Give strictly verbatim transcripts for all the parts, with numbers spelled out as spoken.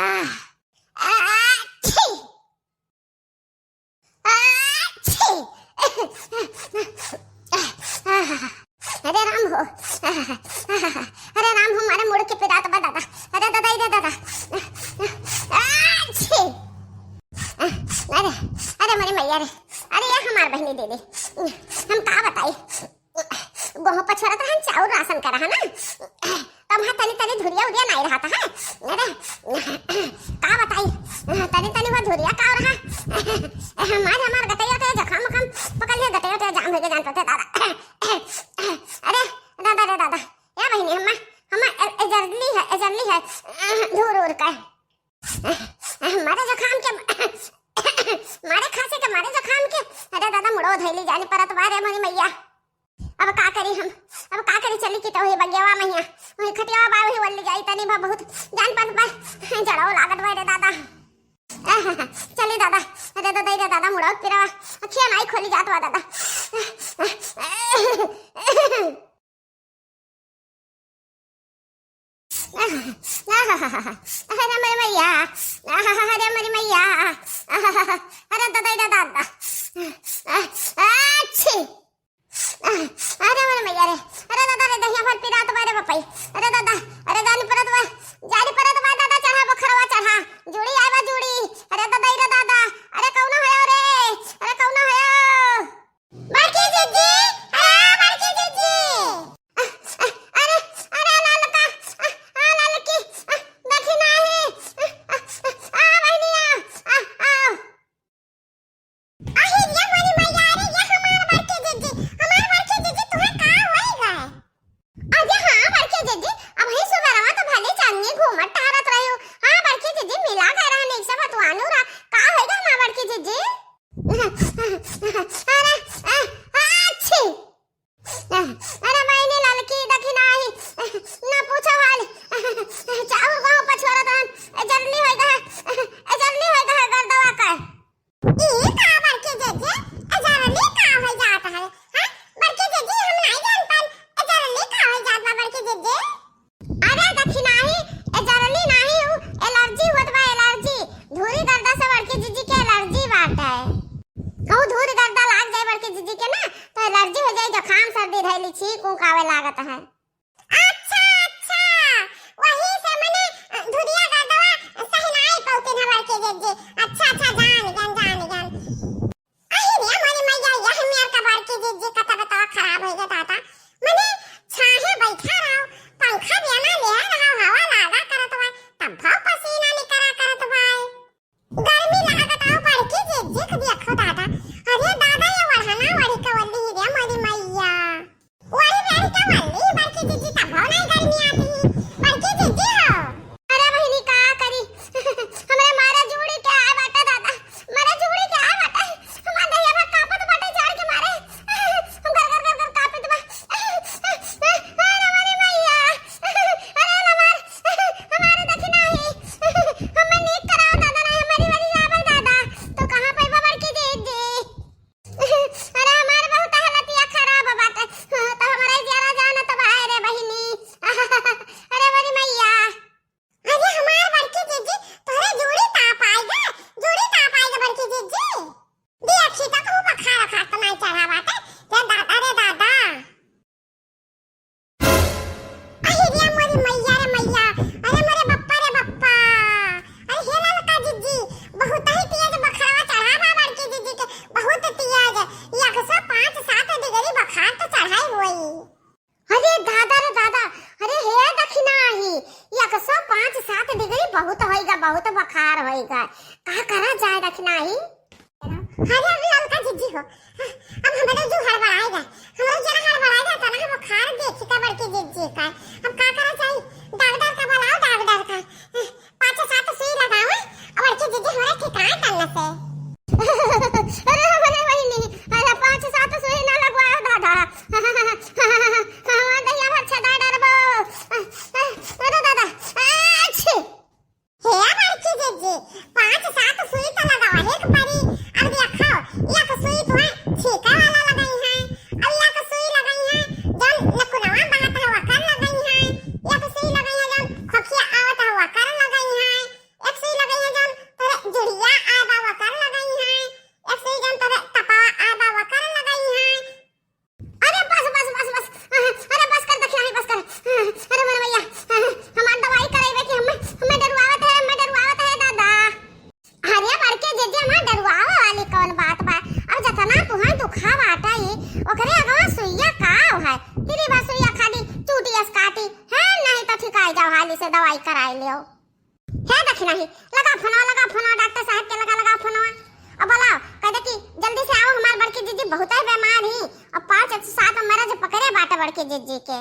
आह, आह, छी। आ, छी। अरे राम हो, अरे राम हो, मारे मुड़ के पिरात बा दादा। अरे दादा, अरे दादा। आ, छी। अरे, अरे मोरी मैया रे, अरे ये हमार बहिनी दीदी, हम का बताई, गोहूँ पछोरत रहन, चाउर रासन का रहा ना, तब वहाँ तनी तनी धुरिया उरिया नाई रहत है। अरे का बताई, तनी तनी वह धुरिया का रहा। हमार, हमार गटैया के जखाम उखाम पकड़ लिया, गटैया के जाम होके जान पड़ते दादा। अरे दादा रे दादा, या बहिनी, हम्मा, हम्मा ए-, एजरली है, एजरली है, धूर उर के। मारे जुकाम के, मारे खांसी के, मारे जुकाम के। अरे दादा, मुड़ो धइली जानी परत बा रे मोरी मैया। अब का करी हम, अब का करी, चली कि तो ही बगियावा मैया, वही खटियावा बा, वही वल्ली जाई तनी बा, बहुत जान परत बा, जड़ो लागत बा रे दादा। चली दादा, अरे दादा, रे दादा, मुड़ो पिरावा, अखिया नाई खोली जात बा दादा। अरे मोरी मैया, अरे मोरी मैया, अरे दादा, दादा, अच्छी, अरे मोरी मैया रे, अरे दादा रे, दहिया भर पिरात बा रे बपई, अरे दादा, अरे जानी परत बा, जानी परत बा दादा, चढ़ा बोखरवा चढ़ा, जूड़ी आवा जूड़ी, अरे दादा रे दादा, अरे कौनो हयो रे, अरे कौनो हयो। बड़की जिज्जी, अरे बड़की जिज्जी। अरे, अरे ललका, आ ललकी, देखी नाही। आ बहिनिया, आ, आ। अरे ये मोरी मैया, अरे ये हमार बड़की जिज्जी, हमार बड़की जिज्जी, तुहे का होई गए? अरे हाँ बड़की जिज्जी, अबही सुबेरवा तो भले चांदनी घूमत टहरत रही हो। हाँ बड़की जिज्जी, मिला गए रहन, एक सब हतुआनू रहा। का होई गए हमार बड़की जिज्जी? अरे, आ, आ, छी। अरे बहिनी ललकी, देखी नाही, न पूछो हाल। चाउर गोहूँ पछोरत हन, एजरली होई गए, एजरली होई गए गर्दवा के। ई का बड़की जिज्जी, एजरली का होई जात है? हाँ? बड़की जिज्जी, हम नाही जान पान, एजरली का होई जात बा बड़की जिज्जी? अरे देखी नाही, एजरली नाही, उ एलर्जी होत बा, एलर्जी। धूरी गर्दा से बड़की जिज्जी के एलर्जी बाटे। कहूँ धूरी गर्दा लाग जाए बड़की जिज्जी के ना, तो एलर्जी हो जाए, जुकाम सर्दी धैली, छींक ऊंक आवे लागत है। अच्छा, अच्छा, वही से मने, अ, धुरिया गर्दवा सही नाही पौते ना बड़की जिज्जी। अच्छा, अच्छा, जान गन, जान गन। अहि रे मोरी मैया, यह मेर का बड़की जिज्जी का तबीयत खराब होई गे दादा। मने छाहे बैठा रहो, पंखा बिना ले रहो, हवा लागा करत बा, तब भाव पसीना निकरा करत बा। गर्मी लागत आओ बड़की जिज्जी के देखो दादा। अरे दादा, ये ओढ़ना ओढ़ी के ओढ़ी रे मोरी मैया। वही मेरी का वाली बड़की जिज्जी, तब हो नाही गर्मी आती। बड़की जिज्जी हो। अरे बहिनी का करी? हमरे मारा जूड़ी के आए बाटे दादा, मारा जूड़ी के आए बाटे। हमार दहिया भर कांपत बाटे जाड़ के मारे। हम घर घर घर घर कांपत बा। अरे मोरी मैया। अरे हमार, हमार देखी नाही। हमें नीक कराओ दादा, नाही हमारी बारी आवे दादा। तो कहाँ पे बा बड़की जिज्जी? अरे हमार बहुत हालतिया खराब बाटे। हाँ, तो हमारा जियारा जान तो भाई रे बहिनी। अरे मोरी मैया। अरे हमार बड़की जिज्जी, तोहरे जूड़ी ताप आइगा, जूड़ी ताप आइगा बड़की जिज्जी। देखी तो कहूँ बुखार उखार तो नाही चढ़ा बाटे। रे दादा, रे दादा। अहि रे मोरी मैया रे मैया, अरे मोरे बप्पा रे बप्पा, अरे हे ललका जिज्जी, बहुत ही तेज बखरवा चढ़ा बा बड़की जिज्जी के, बहुत तेज, एक सौ पाँच सात डिग्री बखार तो चढ़ाई होई। अरे दादा रे दादा, अरे हे दखिनाही, एक सौ पाँच सात डिग्री बहुत होइगा, बहुत बखार होइगा, का करा जाए दखिनाही? अरे अब ललका जिज्जी हो, अब हमरे जो हड़बड़ाएगा, हमरे जरा हड़बड़ाएगा, तना हम बुखार देखी का बड़की जिज्जी का, अब का करा जाई? डॉक्टर का बुलाओ, डॉक्टर का, पाँच सात सुई लगावा, अब बड़की जिज्जी हमरा ठिकाए तन्न से। अरे हमरे बहिनी, अरे पाँच सात सुई ना लगवाओ दादा, हमार दहिया भर छेदा डरबो। अरे दादा, अच्छी। हे बड़की जिज्जी, पाँच सात सुई तो लगावे के पड़ी। अब देखो, एक सुई तो है छींके वाला लगाई है, अब एक सुई लगाई है, जौन नकुनवा बात है, लियो। हे दखिनाही, लगा फोनवा, लगा फोनवा, डॉक्टर साहब के लगा, लगा फोनवा। अब बोला, कह दे कि जल्दी से आओ, हमार बड़की जीजी बहुते बीमार ही, अब पाँच सात मरज पकड़े बाटे बड़की जीजी के।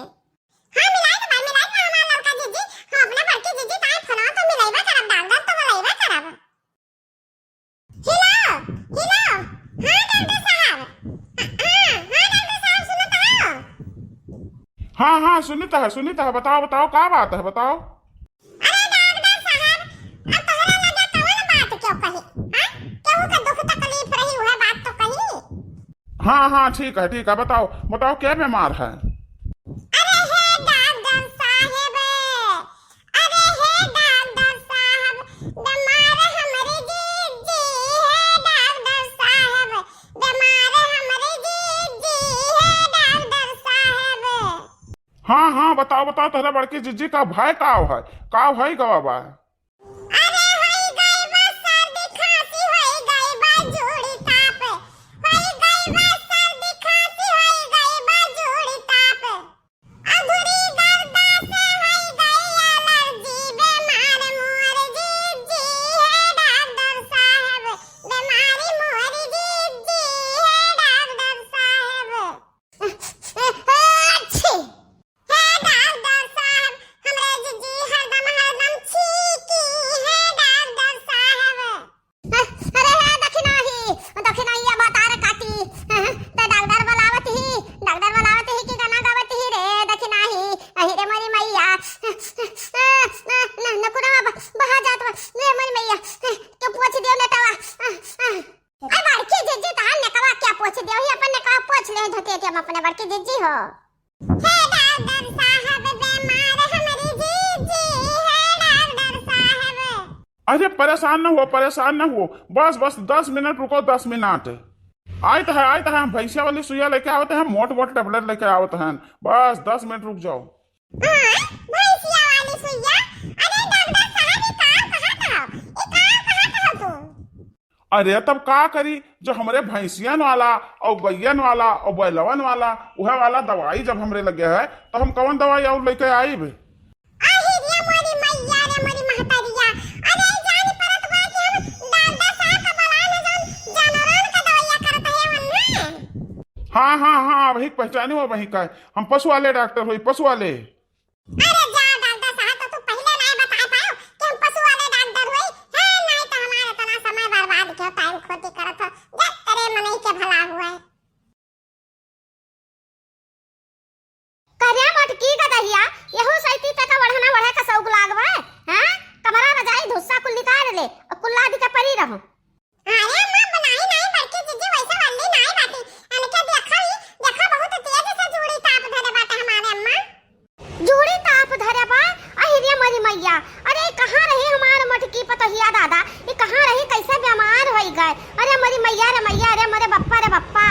हाँ, मिलाई तो बा, मिलाई तो बा हमार लड़का जीजी, हम अपने बड़की जीजी ताई फोनवा तो मिलाइबे करब, डॉक्टर तो बुलाइबे करब। हेलो, हेलो, हाँ डॉक्टर साहब, हाँ, हाँ, हाँ डॉक्टर साहब, सुनत हो? हाँ, हाँ, सुनित है, सुनित है, बताओ, बताओ, का बात है, बताओ। अरे डॉक्टर साहब, अब तोहरा लगे कवन बात क्यों कही? हाँ? केहू के दुख तकलीफ रही, उहे बात तो कही। हाँ, हाँ, ठीक है, ठीक है, बताओ, बताओ, क्या बीमार है? अरे हे डॉक्टर साहेब, अरे हे डॉक्टर साहब, बीमार हमरी जीजी है डॉक्टर साहब, बीमार हमरी जीजी है डॉक्टर साहब। हाँ, हाँ, बताओ, बताओ, तोहरे बड़की जीजी का भय काव है, काव है गवा बा? अरे होई गई बा सर्दी खांसी, होई गई बा जूड़ी ताप, होई गई बा सर्दी खांसी, होई गई बा जूड़ी ताप। अधूरी गर्दा से होई गई एलर्जी, बीमार मोर जीजी है डॉक्टर साहब, बीमारी मोर जीजी है डॉक्टर साहब। अच्छी। हे डॉक्टर साहब, हमरे जीजी हरदम, हरदम छींकी है डॉक्टर साहब। अरे हे दखिनाही, दखिनाही अब तार काटी। ते डॉक्टर बुलावत ही, डॉक्टर बुलावत ही कि गाना गावत ही रे दखिनाही। अहि रे मोरी मैया, न, न, नकुरा बहा जात बा रे मोरी मैया। क्यों पोछ दियो नेटवा? अरे बड़की जीजी, तहार नेकवा क्या पोछ दियो ही, अपन नेकवा पोछ ले धोती के, हम अपने बड़की जीजी हो। हे डॉक्टर साहब, बीमार हमरी जीजी है डॉक्टर साहब। अरे परेशान न हो, परेशान न हो, बस, बस दस मिनट रुको, दस मिनट। आइत है, आइत है, हम भैंसिया वाली सुइया लेके आवत हैं, मोट मोट टेबलेट लेके आवत हैं, बस दस मिनट रुक जाओ। हाँ, भैंसिया वाली सुइया? अरे डॉक्टर साहब, ये का कहत हो? ये का कहत हो तू? अरे तब का करी, जो हमरे भैंसियन वाला और गैयन वाला और बैलवन वाला, उहे वाला दवाई जब हमरे लगे है, तो हम कौन दवाई और लेके आइब? अहि रे मोरी मैया रे मोरी महतरिया, अरे जान परत बा कि हम डॉक्टर साहब का बोला न जौन जानवरन का दवाइया करत है वन्ने। हाँ, हाँ, हाँ, वही पहचानी हो, वही का है। हम पशु वाले डॉक्टर होई, पशु वाले। अरे जा डॉक्टर साहब, तो तू पहिले नाहीं बताए पायो कि हम पशु वाले डॉक्टर होई। हे, नाहीं तो हमार इतना समय बर्बाद क्यों, टाइम खोटी करत हो। जा, तेरे मनई के भला हुए। करे मटकी का दहिया, यहू सैती तक बढ़ना बढ़े का शौक लागवे, हैं? कमरा रजाई धुस्सा कुल निकाल ले, और कुल्ला दी के परी रहो। अरे अम्मा, बनाई नाहीं बड़की जीजी, वैसे वाली नाहीं बाटी। अनके देखा ही, देखा बहुत तेज से जूड़ी ताप धरे बाटे हमारे अम्मा। जूड़ी ताप धरे बा? अहि रे मोरी मैया, अरे कहाँ रही हमार मोटकी पतोहिया दादा, ये कहाँ रही, कैसे बीमार होई गए? अरे मोरी मैया रे मैया, अरे मोरे बप्पा रे बप्पा।